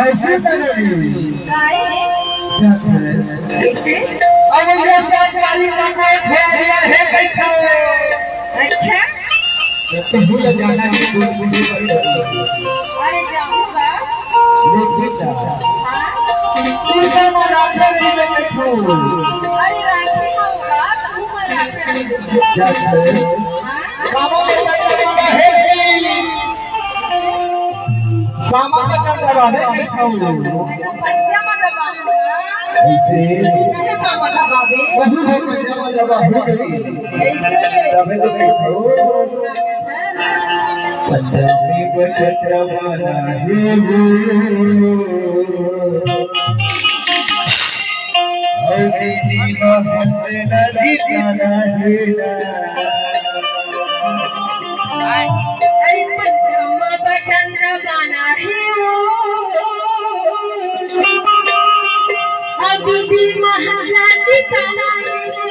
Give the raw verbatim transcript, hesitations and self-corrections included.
ऐसे करेगी। काय रे? जात है। कैसे? अब ये सरकारी का कोई ठेरिया है बैठा है। अच्छा। तो तू भूल जाना है, तू भूल जाना है। अरे जाऊंगा। लोग ठीक है। हाँ। तू क्या मना कर रही है बैठो? अरे राखी आऊंगा, तू मना कर रही है। जात है। हाँ। कामा में बैठा है। कामा में बैठा है, बैठो। मैं तो पंजा में दबाऊंगा। ऐसे? अरे कामा दबावे। वही है पंजा में दबा हो गई। ऐसे? तबे तो बैठो। पंजा में बैठा है वो। अउ दीदी महल ला जिताना हे ना। अरे पंजा म बटन दबाना हे वो। अउ दीदी महल ला जिताना हे ना।